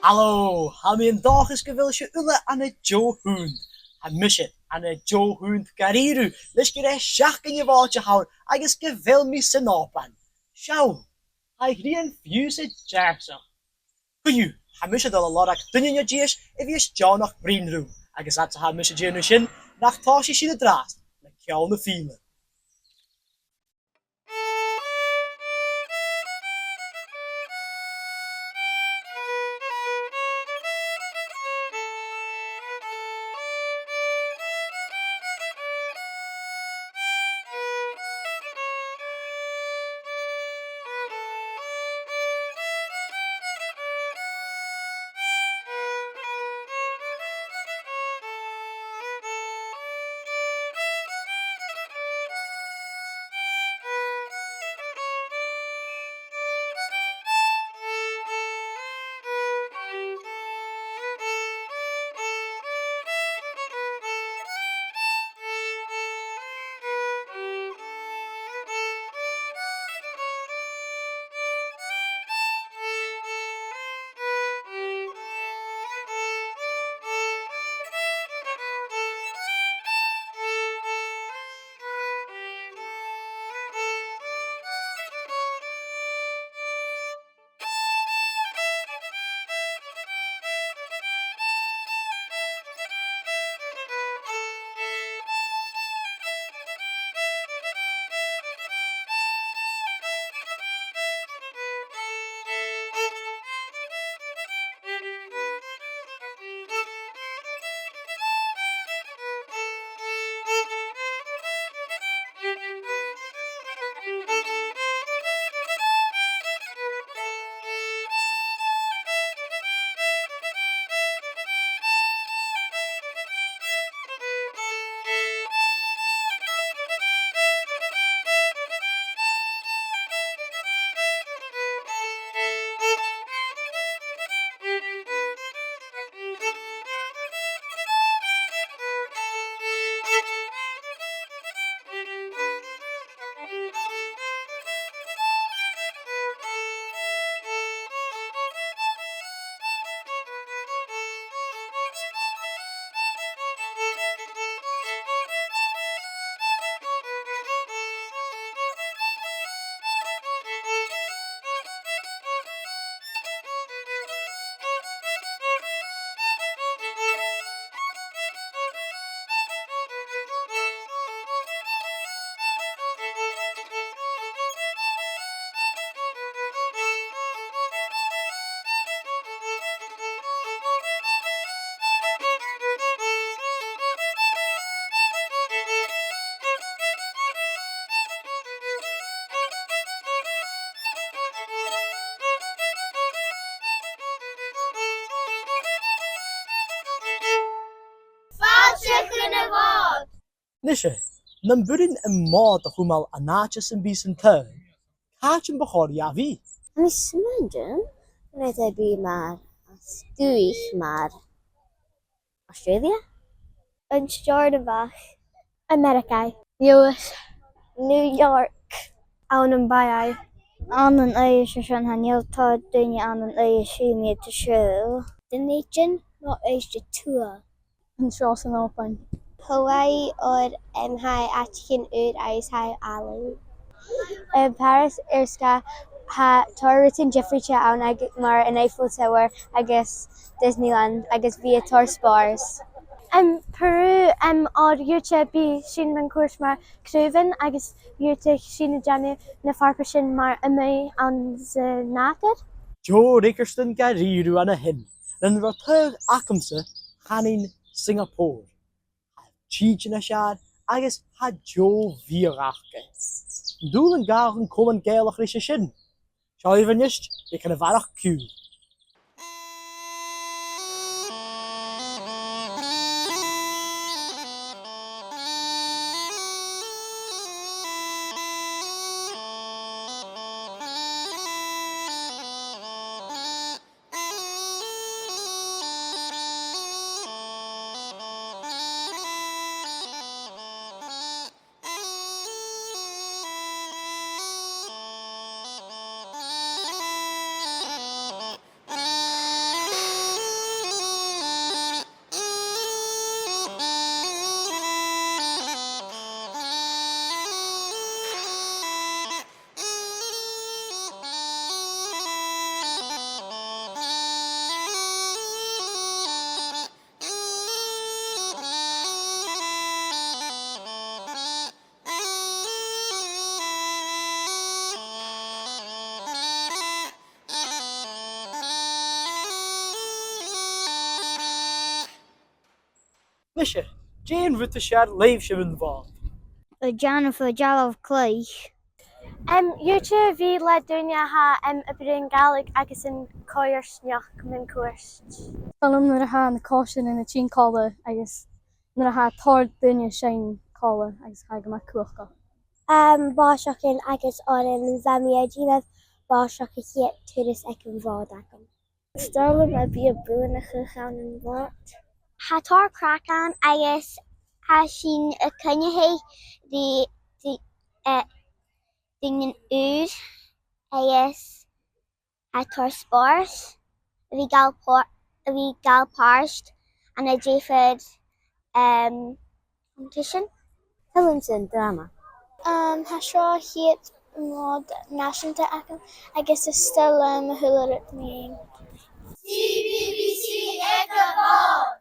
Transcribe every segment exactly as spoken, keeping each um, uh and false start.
Halò, tha mi an dòchas gu bheil sibh uile ann an deagh shunnd. Tha mise ann an deagh shunnd gu dearbh, leis gur e seachdain a' Mhàirt a th' ann agus gu bheil mi san Òban. Seall, tha a' ghrian fiù 's deàrrsach. Co-dhiù, tha mise a' dol a lorg duine no dithis a bhios deònach bruidhinn rium, agus fhad 's a tha mise a' dèanamh sin, nach tòisich sinn an-dràsta le ceòl na fìdhle. Fàilte chun a' Mhòid! Nise, nam b' urrainn am Mòd a chumail an àite sam bith san taigh, càit am bu chòir dhi a bhith? Tha mi a' smaoineachadh gun robh i a' bhith mar as dùthaich mar Australia? An Steòrnabhagh. Ameireagaidh. Leòdhas. New York. Ann am Baidhidh. Ann an oidhche sin, chan eil tòrr dhaoine ann an oidhche sin idir. Dùn Èideann no Oidhche Tuath. An seo san Òban. Hawaii, oir, em, tha e àiteigin ùr agus tha e àlainn. Em, Paris, air sgàth, tha tòrr rudan diofraichte ann ag-, mar an Eiffel Tower agus Disneyland agus bidh e tòrr spòrs. Em, Peru, em, oir dh'fhaodadh e bhith sin mun cuairt mar craobhan agus dh'fhaodadh sin a dhèanamh na farpaisean mar a bha anns an nàdar. Deagh fhreagairtean gu dearbh ann a shin. Nan robh taghadh agamsa, chanainn Singapore. Tha tìde nas fheàrr agus tha deagh bhiadh aca. An dùil an gabh an comann Gàidhealach ris a sin? Seo agaibh a-nis beagan a bharrachd ciùil. Mise, dè an rud as fheàrr leibhse mun Mhòd? A' dèanamh, a' dealbh-chluich. Em, dh'fhaodte a bhith le daoine a tha, em, a' bruidhinn Gàidhlig agus an coimhearsnachd mun cuairt. 'S toil leam nuair a tha na còisirean a' tighinn còmhla agus nuair a tha tòrr dhaoine a' seinn còmhla agus tha e gu math cumhachdach. Em, bàrdachd agus òrain, bha mi a' dèanamh bàrdachd a' chiad turas aig a' Mhòd agam. 'S toil leam a bhith a' buannachadh ann am Mòd. Tha tòrr craic ann agus tha sinn a' coinneachadh ri, ri, eh, daoine ùra agus tha tòrr spòrs a bhith a' gabhail pàirt, a bhith a' gabhail pàirt ann an diofar, em, competition. Tha toil leamsa an dràma. Um, tha seo a' chiad Mhòd nàiseanta agam agus is toil leam a h-uile rud mu dheidhinn. C B B C aig a' Mhòd.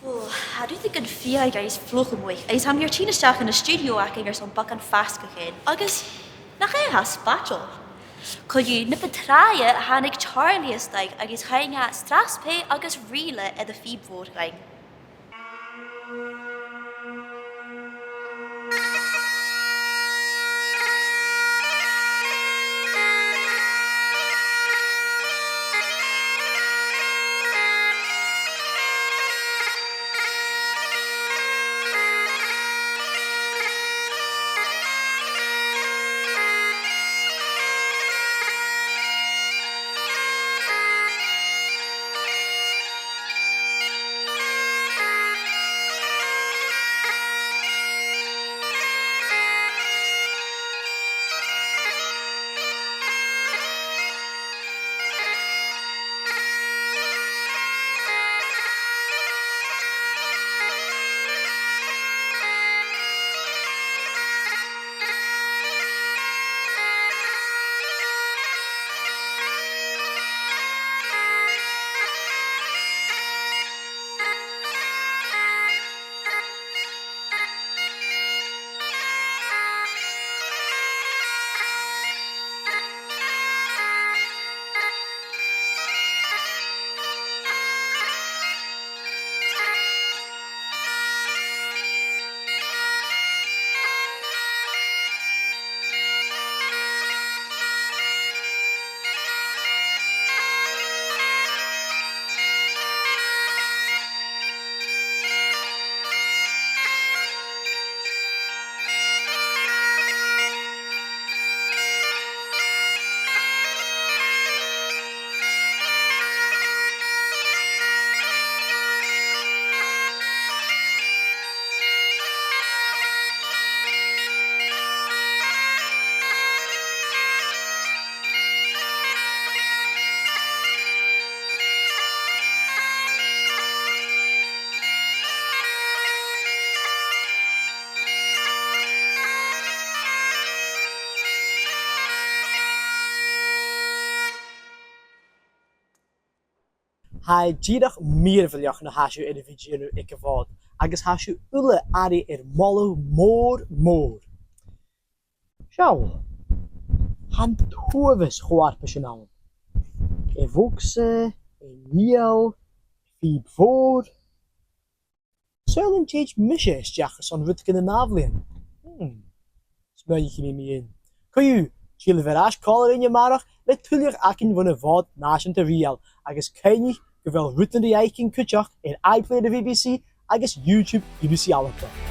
Ò, tha rudeigin fìor agus fliuch a-muigh, agus tha mi air tighinn a-steach dhan stiùidio againn airson beagan fasgadh fhaighinn, agus nach e a tha spaideil. Co-dhiù, na bu tràithe thàinig Charlie a-steach agus sheinn e Strathspey agus Rìle air a' phìob mhòr dhuinn. Tha e dìreach mìorbhaileach na tha sibh air a bhith a' dèanamh aig a' Mhòd, agus tha sibh uile airidh air moladh mòr, mòr. Seall, tha an t-uabhas cho farpaiseach ann. A' bhogsa, an fhidheall, a' phìob mhòr. Saoil an tèid mise a-steach airson rudeigin an ath-bhliadhna? Hmm. Smaoinich mi mu dheidhinn. Co-dhiù, chì sinn a-rithist còmhla rinn a-màireach le tuilleadh againn bhon a' Mhòd Nàiseanta Rìoghail, agus cuimhnich gu bheil rudan ri fhaicinn cuideachd air iPlayer a' B B C agus YouTube B B C Alba.